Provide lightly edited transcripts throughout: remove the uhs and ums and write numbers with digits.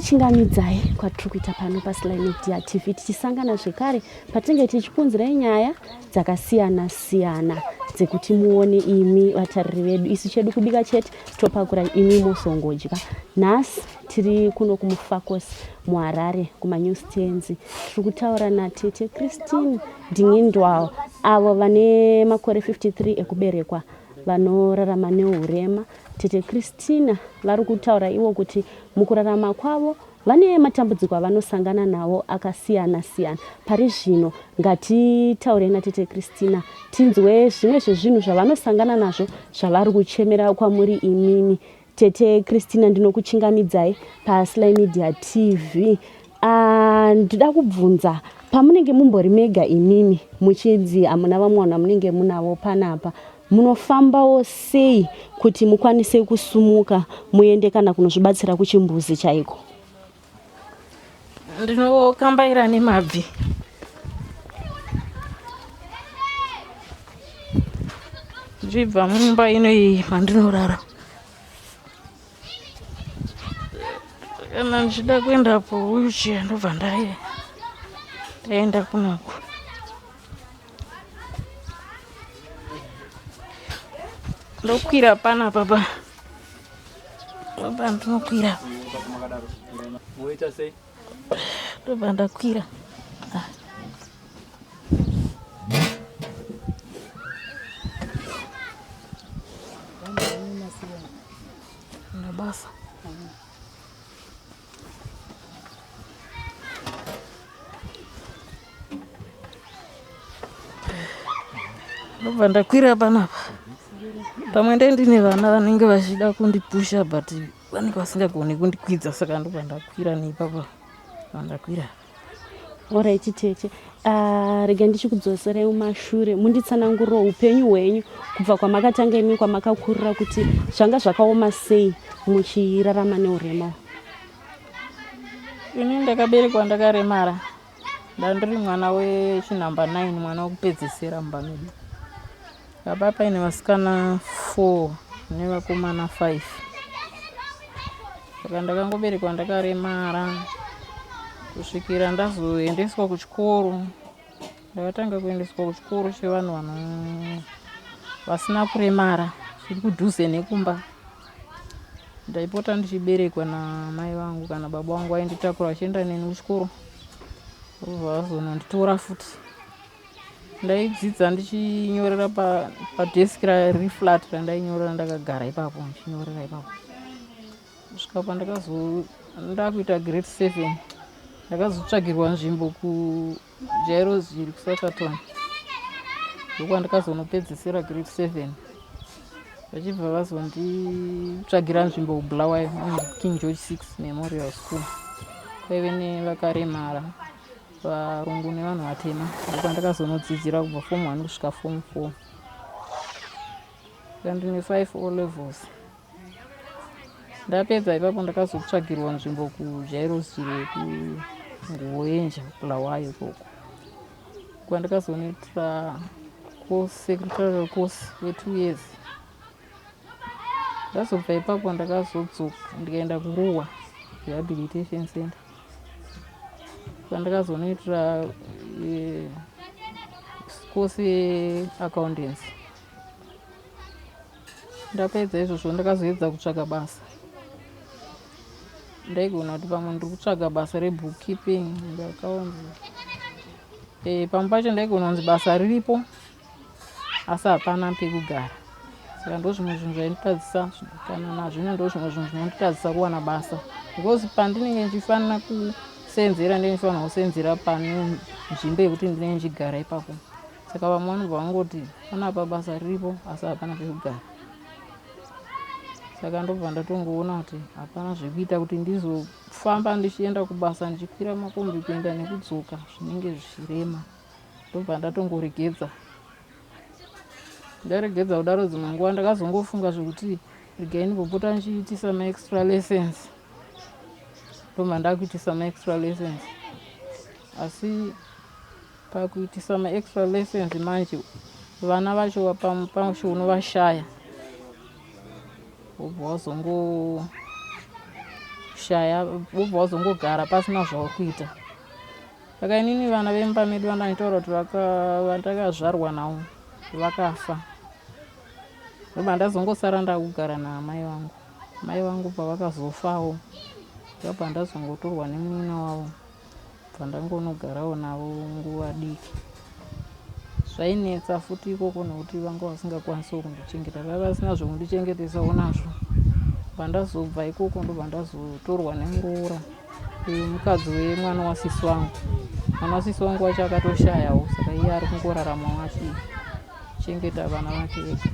Kukuchingamidzai kwatiri kuita pano paSly Media TV tichisangana zvekare patinenge tichikunzirai nyaya dzakasiyana siyana dzekuti muone imi vatariri vedu. Isu chedu kubika chete topakura imi mozongodya. Nhasi tiri kuno kuMufakose muHarare kumaNew Stands. Tiri kutaura natete Christine Dingindwal avo vane makore 53 ekuberekwa vanorarama neurema. Tete Christina vari kutaura ivo kuti mukurarama kwavo vane matambudziko avanosangana nawo akasiyana siyana. Pari zvino ngatitaurei natete Christina tinzwe zvimwe zvezvinhu zvavanosangana nazvo zvavari kuchemera kwamuri imimi. Tete Christina ndinokuchingamidzai paSly Media TV. Ah, ndida kubvunza pamunenge mumbori mega imimi muchinzi hamuna vamwe vanhu vamunenge munavo panapa munofambawo sei kuti mukwanise kusumuka muende kana kunozvibatsira kuchimbuzi chaiko? Ndinokambaira nemabvi. Ndichibva mumba ino iyi mandinorara. Kana ndichida kuenda powheelchair ndobva ndaenda kunoku. Ndokwira panapa pa. Ndobva ndinokwira. Ndobva ndakwira. Ah. Basa. Ndobva ndakwira panapa. Pamwe ndee ndine vana vanenge vachida kundipusha but vanenge vasingagoni kundikwidza saka ndobva ndakwira neipapa pandakwira. Alright tete. Uh, rega ndichikudzoserai mumashure munditsananguriro upenyu hwenyu kubva kwamakatanga imi kwamakakurira kuti zvanga zvakaoma sei muchirarama neurema. Ini ndakaberekwa ndakaremara. Ndandiri mwana wechinumber 9 mwana wekupedzesera mumba medu. Baba paine vasikana 4 nevakomana 5. Saka ndakangoberekwa ndakaremara kusvikira ndazoendeswa kuchikoro. Ndakatanga kuendeswa kuchikoro chevanhu vano vasina kuremara chiri kudhuze nekumba. Ndaipota ndichiberekwa namai vangu kana baba vangu vainditakura vachienda neni kuchikoro vobva vazononditora futi. Ndaidzidza ndichinyorera padesk riri flat randainyorera ndakagara ipapo ndichinyorera ipapo kusvika pandakazo ndakuita grade 7 ndakazotsvagirwa nzvimbo kuJairos Jiri kuSachaton ndokwandakazonopedzisira grade 7 vachibva vazonditsvagira nzvimbo kuBulawayo King George 6 Memorial School kwaive nevakaremara varungu nevanhu vatema ndokwandakazonodzidzira kubva form 1 kusvika form 4 saka ndine 5 o levels ndapedza ipapo ndakazotsvagirwa nzvimbo kuJairos Jiri kunguoenja Bulawayo ikoko kwandakazonoitira course secretarial course we2 years ndazobva ipapo ndakazodzoka ndikaenda kuruwa rehabilitation center kwandakazonoitira eh, course yeaccountancy Ndapedza izvozvo ndakazoedza kutsvaga basa. Ndaigona kuti pamwe ndiri kutsvaga basa rebookkeeping ndakaonzi eh, pamwe pacho ndaigona kunzi basa riripo asi hapana pekugara saka ndozvimwe zvinhu zvainditadzisa kana nazvino ndozvimwe zvinhu zvinonditadzisa kuwana basa because pandinenge ndichifanira kusenzera ndinenge ndichifanira kusenzera pane nzvimbo yekuti ndinenge ndichigara ipapo Saka vamwe vanobva vangoti panapa basa riripo asi hapana pekugara. Saka ndobva ndatongoona kuti hapana zvekuita kuti ndizofamba ndichienda kubasa ndichikwira makombi kuenda nekudzoka zvinenge zvichirema. Ndobva ndatongoregedza. Ndaregedza kudaro dzimwe nguva ndakazongofunga zvekuti regai ndimbopota ndichiitisa maextra lessons. Ndobva ndakuitisa maextra lessons. Asi Pakuitisa maextra lessons manje vana vacho pamwe pacho unovashaya wobva wazongoshaya kushaya wobva wazongogara pasina zvauri kuita. Saka inini vana vemumba medu vandanditaura kuti vandakazvarwa navo vakafa. Ndobva ndazongosara ndakugara naamai vangu. Mai vangu pavakazofawo ndobva ndazongotorwa nemunin'ina wavo bva ndangonogarawo navo nguva diki. Zvainetsa futi ikoko nekuti vanga vasingakwanisawo kundichengeta, vaiva vasina zvekundichengetesawo nazvo. Bva ndazobva ikoko ndobva ndazotorwa nemuroora uyu mukadzi wemwana wasisi wangu. Mwana wasisi wangu wacho akatoshayawo saka iye ari kungoraramawo achichengeta vana vake ega.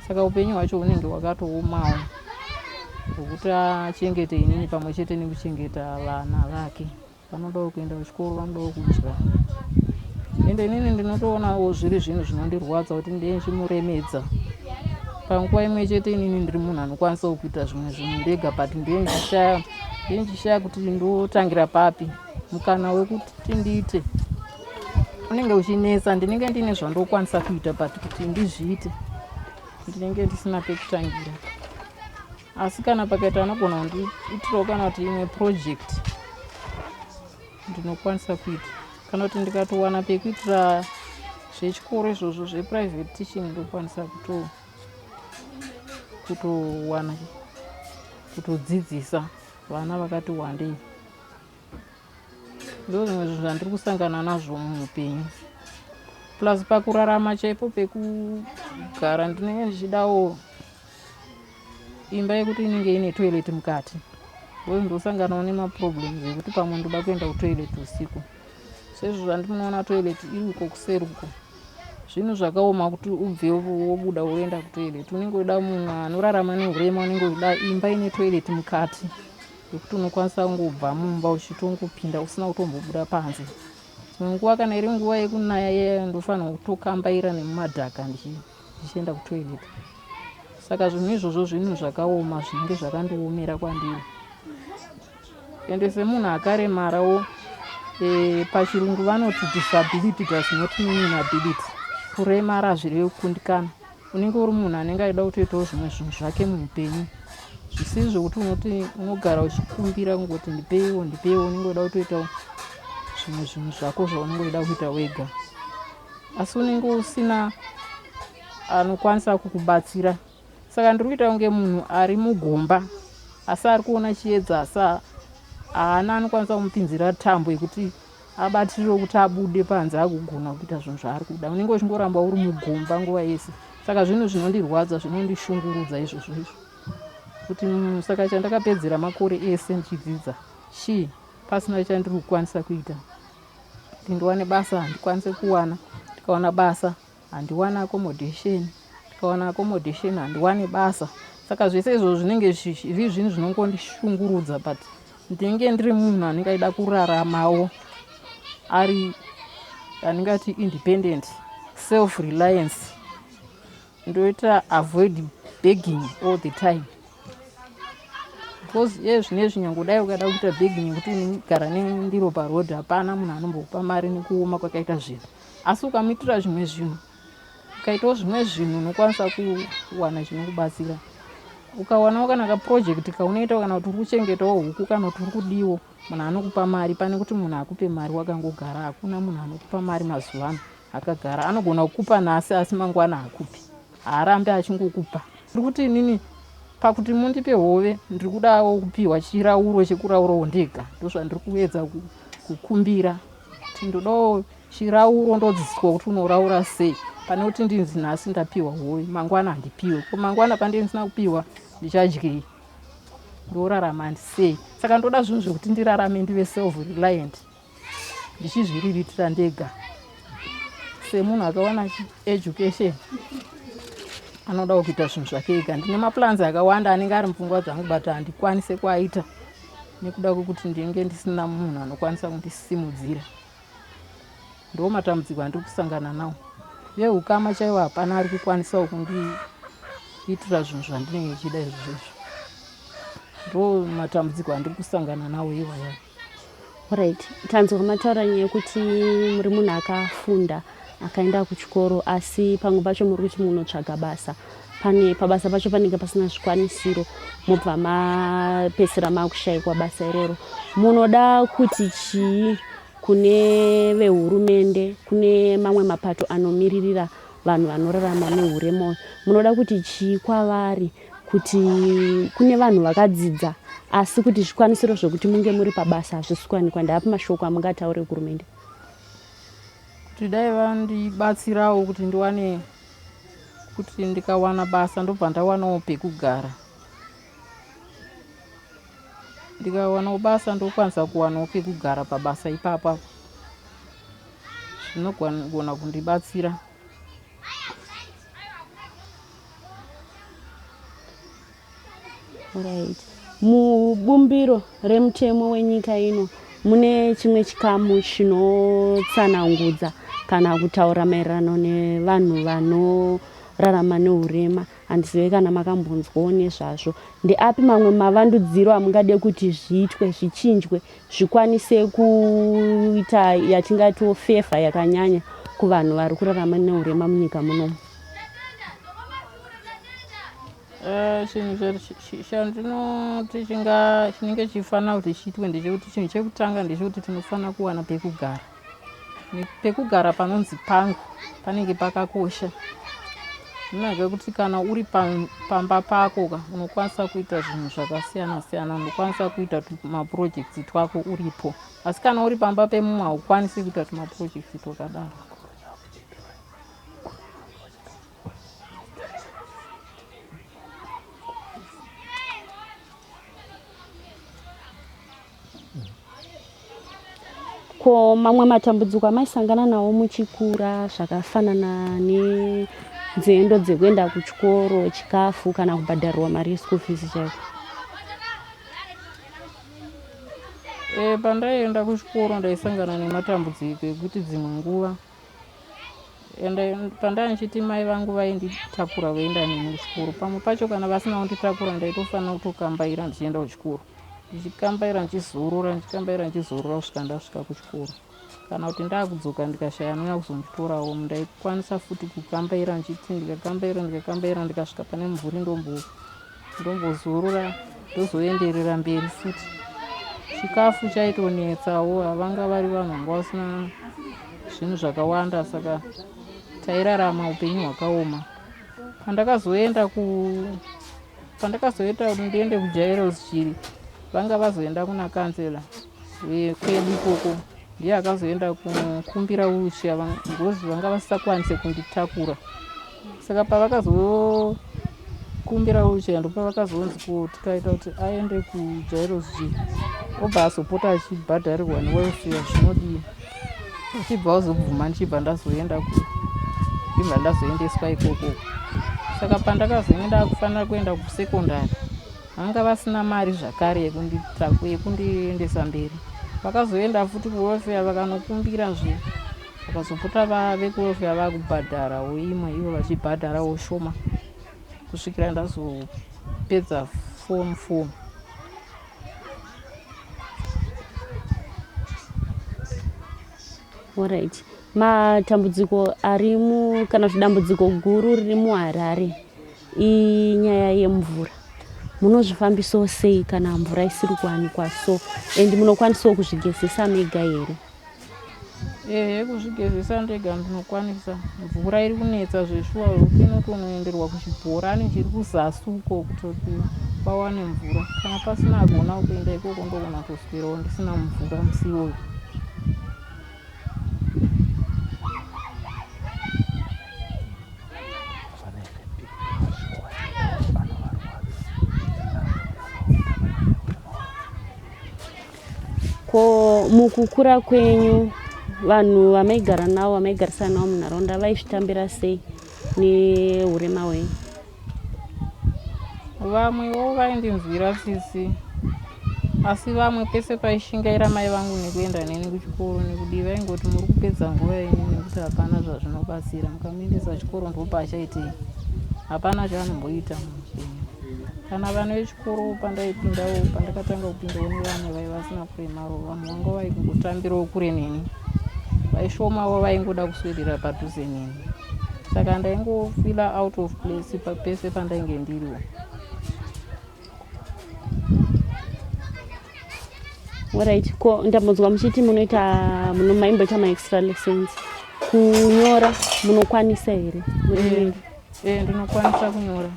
Saka upenyu hwacho hunenge hwakatoomawo hwekuti achengete inini pamwe chete nekuchengeta vana vake. Vanodawo kuenda kuchikoro, vanodawo kudya. Ende inini ndinotoonawo zviri zvinhu zvinondirwadza kuti ndee ndichimuremedza. Panguva imwe chete inini ndiri munhu anokwanisawo kuita zvimwe zvinhu ndega but ndee ndichishaya ndee ndichishaya kuti ndotangira papi. Mukana wekuti ndiite unenge uchinetsa. Ndinenge ndine zvandokwanisa kuita but kuti ndizviite ndinenge ndisina pekutangira. Asi kana pakaita anogona kundiitirawo kana kuti imwe project ndinokwanisa kuita, kana kuti ndikatowana pekuitira zvechikoro izvozvo zveprivate teaching ndokwanisa kutowana kutodzidzisa vana vakati wandei. Ndo zvimwe zvinhu zvandiri kusangana nazvo muupenyu, plus pakurarama chaipo pekugara ndinenge ndichidawo imba yekuti inenge ine toilet mukati, because ndosanganawo nemaproblems ekuti pamwe ndoda kuenda kutoilet usiku. Sezvo zvandinoona toilet iri uko kuseri uko, zvinhu zvakaoma kuti ubve wobuda woenda kutoilet. Unenge uida munhu anorarama neurema, unenge uchida imba ine toilet mukati yekuti unokwanisa kungobva mumba uchitongopinda usina kutombobuda panze. Dzimwe nguva kana iri nguva yekunaya iya, ndofanirwa kutokambaira nemumadhaka ndichienda kutoilet. Saka zvinhu izvozvo zvinhu zvakaoma zvinenge zvakandiomera kwandiri. Ende semunhu akaremarawo, pachirungu vanoti disability does not mean inability. Kuremara hazvirevi kukundikana. Unenge uri munhu anenge achida kutoitawo zvimwe zvinhu zvake muupenyu, zvisiri zvekuti unoti unogara uchikumbira kungoti ndipeiwo ndipeiwo. Unenge uchida kutoitawo zvimwe zvinhu zvako zvaunenge uchida kuita wega, asi unenge usina anokwanisa kukubatsira. Saka ndiri kuita kunge munhu ari mugomba asi ari kuona chiedza, asi haana anokwanisa kumupinzira tambo yekuti abatirire kuti abude panze agogona kuita zvinhu zvaari kuda. Unenge uchingoramba uri mugomba nguva yese. Saka zvinhu zvinondirwadza, zvinondishungurudza izvozvo izvo kuti saka chandakapedzera makore ese ndichidzidza chii pasina chandiri kukwanisa kuita? Kuti ndiwane basa handikwanise kuwana, ndikawana basa handiwane accommodation, ndikawana accommodation handiwane basa. Saka zvese izvozvo zvinenge zviri zvinhu zvinongondishungurudza, but ndinenge ndiri munhu anenge aida kuraramawo ari andingati independent, self reliance. Ndoita avoid begging all the time because iye zvinezvi nyange dai ukada kuita begging yekuti unogara nendiro paroad, hapana munhu anombokupa mari nekuoma kwakaita zvinhu. Asi ukamuitira zvimwe zvinhu, ukaitawo zvimwe zvinhu, unokwanisa kuwana chinokubatsira. Ukawanawo kana kaproject kaunoitawo, kana kuti uri kuchengetawo huku, kana kuti uri kudiwo, munhu anokupa mari pane kuti munhu akupe mari wakangogara. Hakuna munhu anokupa mari mazuva ano akagara. Anogona kukupa nhasi asi mangwana hakupi, haarambi achingokupa. Ndiri kuti inini pakuti mundipe hove, ndiri kudawo kupiwa chirauro chekuraurawo ndega. Ndozvandiri kuedza kukumbira kuti ndodawo chirauro, ndodzidziswa kuti unoraura sei, pane kuti ndinzi nhasi ndapiwa hove, mangwana handipiwe. Ko mangwana pandii ndisina kupiwa ndichadyei? Ndorarama sei? Saka ndoda zvinhu zvekuti ndirarame, ndive self reliant, ndichizviriritira ndega semunhu akawana education anodawo kuita zvinhu zvake ega. Ndine maplans akawanda anenge ari mupfungwa dzangu, but handikwanise kuaita nekuda kwekuti ndinenge ndisina munhu anokwanisa kundisimudzira. Ndo matambudziko andiri kusangana nawo. Veukama chaivo hapana ari kukwanisawo kundiitira zvinhu zvandinenge ndichida izvozvo izvo. Ndo matambudziko andiri kusangana nawo iwaya. Right, tanzwa mataura nyaya yekuti muri munhu akafunda, akaenda kuchikoro, asi pamwe pacho muri kuti munotsvaga basa. Pane pabasa pacho panenge pasina zvikwanisiro, mobva mapedzisira makushayikwa basa iroro. Munoda kuti chii kune vehurumende, kune mamwe mapato anomiririra vanhu vanorarama nehurema? Munoda kuti chii kwavari, kuti kune vanhu vakadzidza asi kuti zvikwanisiro zvekuti munge muri pabasa hazvisi kuwanikwa? Ndaapi mashoko amungataure kuhurumende? Kuti dai vandibatsirawo kuti ndiwane, kuti ndikawana basa ndobva ndawanawo pekugara. Ndikawanawo basa ndokwanisa kuwanawo pekugara pabasa ipapa, zvinogona kundibatsira. Right. Mubumbiro remutemo wenyika ino mune chimwe chikamu chinotsanangudza kana kutaura maererano nevanhu vanorarama neurema. Handizive kana makambonzwawo nezvazvo. Ndeapi mamwe mavandudziro amungade kuti zviitwe, zvichinjwe, zvikwanise kuita yatingatiwo fevha yakanyanya kuvanhu vari kurarama neurema munyika munomu? Chinhu chandinoti chinenge chifanira kuti chiitwe ndechekuti, chinhu chekutanga ndechekuti tinofanira kuwana pekugara. Pekugara panonzi pangu panenge pakakosha. Zvinonzwa kuti kana uri pamba pako ka, unokwanisa kuita zvinhu zvakasiyana siyana, unokwanisa kuita tumapurojekiti twako uripo, asi kana uri pamba pemumwe haukwanisi kuita tumapurojekiti twakadaro. Ko mamwe matambudziko amaisangana nawo muchikura zvakafanana nenzendo dzekuenda kuchikoro, chikafu kana kubhadharirwa mari yeschool fees chaiko? Pandaienda kuchikoro ndaisangana nematambudziko ekuti dzimwe nguva ende pandai ndichiti mai vangu vainditakura voenda neni kuchikoro, pamwe pacho kana vasina kunditakura ndaitofanira kutokambaira ndichienda kuchikoro, ndichikambaira ndichizorora, ndichikambaira ndichizorora kusvika ndasvika kuchikoro. Kana kuti ndakudzoka ndikashaya anouya kuzonditorawo, ndaikwanisa futi kukambaira, ndichiti ndikakambaira ndikakambaira ndikasvika pane mumvuri ndombozorora, ndozoenderera mberi futi. Chikafu chaitonetsawo, havanga vari vanhu vanga vasina zvinhu zvakawanda, saka tairarama upenyu hwakaoma. Pandakazoenda ku pandakazoita kuti ndiende kuJairos Jiri, vanga vazoenda kuna kansela wekwedu ikoko, ndiye akazoenda kukumbira wheelchair because vanga vasisakwanise kunditakura. Saka pavakazokumbira wheelchair ndopavakazonzi ko tikaita kuti aende kuJairos Jiri obva azopota achibhadharirwa newelfare zvinodii? Achibva azobvuma, ndichibva ndazoenda ndibva ndazoendeswa ikoko. Saka pandakazoenda ndakufanira kuenda kusekondari, vanga vasina mari zvakare yekundiendesa mberi. Vakazoenda futi kuwelfare vakanokumbirazve, vakazopota vekuwelfare vakubhadharawo imwe, ivo vachibhadharawo shoma kusvikira ndazopedza form 4. Alright. Matambudziko ari mu kana kuti dambudziko guru riri muHarare inyaya yemvura. Munozvifambisawo sei kana mvura isiri kuwanikwa so, and munokwanisawo kuzvigezesa mega here? Ehe, kuzvigezesa ndega ndinokwanisa. Mvura iri kunetsa zveshuwa zvekuti inotonoenderwa kuchibhorani chiri kuzasi uko kutoti vawane mvura. Kana pasina agona kuenda ikoko ndogona kutoswerawo ndisina mvura musi iwoyo. Ko mukukura kwenyu vanhu vamaigara navo, vamaigarisana navo munharaunda vaizvitambira sei neurema hwenyu? Vamwewo vaindinzwira tsitsi, asi vamwe pese paishingaira mai vangu nekuenda neni kuchikoro nekudii, vaingoti muri kupedza nguva yenyu nekuti hapana zvazvinobatsira, mukamuendesa chikoro ndopaachaitei, hapana chaanomboita muupenyu. Kana vana vechikoro pandaipindawo, pandakatanga kupindawo nevamwe vaiva vasina kuremarawo, vamwe vanga vaingotambirawo kure neni, vaishomawo vaingoda kuswedera padhuze neni. Saka ndaingofila out of place pese pandainge ndiriwo. Alright, ko ndambonzwa muchiti munoita muno maimboita maextra lessons kunyora munokwanisa here? Eh, eh, ndinokwanisa kunyora.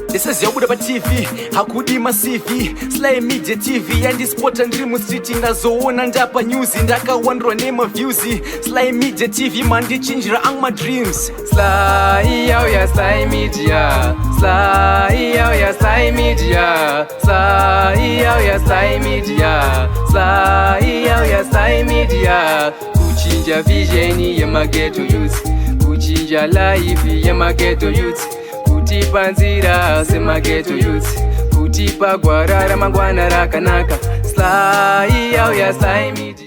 Ndisaziva kubuda paTV hakudi maCV. Sly Media TV yandispota ndiri mustreet, ndazoona ndapa news, ndakawandurwa nemaviews. Sly Media TV mandichinjira ang madreams. Sly yauya, Sly Media. Sly yauya, Sly Media. Sly yauya, Sly Media. Sly yauya, Sly Media. Kuchinja vision yemaghetto youth, kuchinja life yemaghetto youth, kutipa nzira semaghetto youth, kutipa gwara ramangwana rakanaka. Sly yauya, Sly Media.